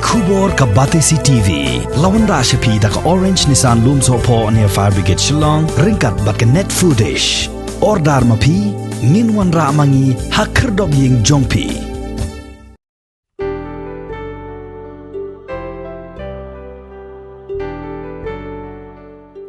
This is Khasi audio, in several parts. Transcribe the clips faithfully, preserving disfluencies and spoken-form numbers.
Khubor ka Batesi T V. La wanrah sha phi da ka Orange Nissan Lumsohphoh near Fire Brigade Shillong, ryngkat bad ka Net Foodish. Order ma phi, ngin wanrah ma ngi ha khyrdop ïing jong phi.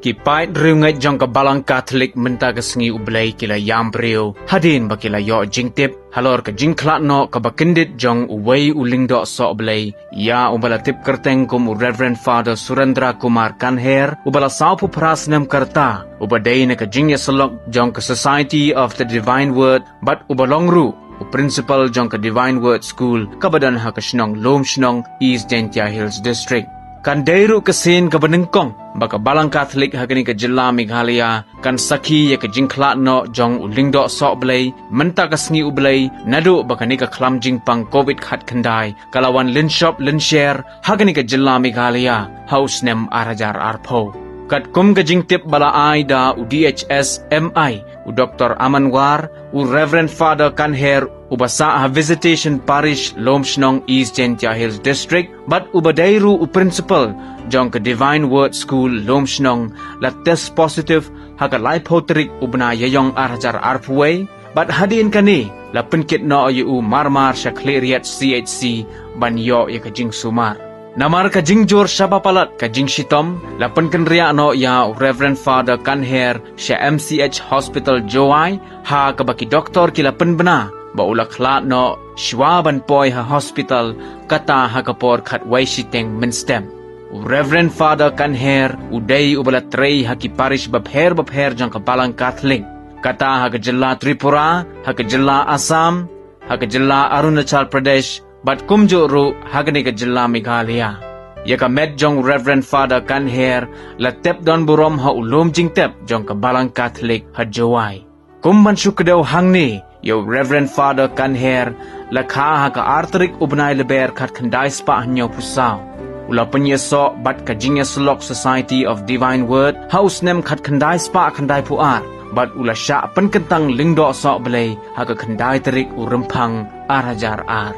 Ki paid riewngeit jong ka Balang Katholik mynta ka sngi U Blei ki la ïam briew hadien ba ki la ïoh jingtip halor ka jingkhlad noh kaba kyndit jong uwei u lyngdoh sohblei ïa uba la tip kyrteng kum u Reverend Father Surendra Kumar Kanher, uba la sawphew phra snem ka rta, uba dei na ka jingïasyllok jong ka Society of the Divine Word bad uba long ruh u principal jong ka Divine Word School kaba don ha ka shnong Lumshnong, East Jaintia Hills District. Kan dei ruh ka sien kaba nyngkong ba ka Balang Katholik ha kane ka jylla Meghalaya kan sakhi ïa ka jingkhlad noh jong u lyngdoh sohblei mynta ka sngi U Blei, naduh ba kane ka khlam jingpang covid khatkhyndai ka la wan lynshop lynsher ha kane ka jylla Meghalaya ha u snem ar hajar arphew. Katkum ka jingtip ba la ai da u D H S M I, u Doctor Aman War, u Reverend Father Kanher, uba sah ha Visitation Parish Lumshnong, East Jaintia Hills District, bad uba dei ruh u principal jong ka Divine Word School Lumshnong, la test positive ha ka laiphew tarik u bnai Ïaïong ar hajar arphew wei, bad hadien kane la pynkit noh ïa u marmar sha Khliehriat C H C ban ïoh ïa ka jingsumar. Namar ka jingjur shaba palat ka jingshitom, la pynkynriah noh ïa u Reverend Father Kanher sha M C H Hospital Jowai, ha kaba ki doktor ki la pynbna ba u la khlad noh shwa ban poi ha hospital, kata ha ka por khatwei shiteng mynstep. U Reverend Father Kanher u dei uba la trei ha ki parish bapher bapher jong ka Balang Katholik, kata ha ka jylla Tripura, ha ka jylla Assam, ha ka jylla Arunachal Pradesh, bad kumjuh ruh ha kane ka jylla Meghalaya. Ïa ka met jong u Reverend Father Kanher la tep don burom ha u lum jingtep jong ka Balang Katholik ha Jowai. Kum ban shu kdew hangne ïa u Reverend Father Kanher, la kha ha ka ar tarik u bnai Lber khatkhyndai spah hynñiewphew saw u la pynïasoh bad ka jingïasyllok Society of Divine Word ha u snem khatkhyndai spah khyndaiphew ar, bad u la shah pynkyntang lyngdoh sohblei ha ka khyndai tarik u Rymphang ar hajar ar.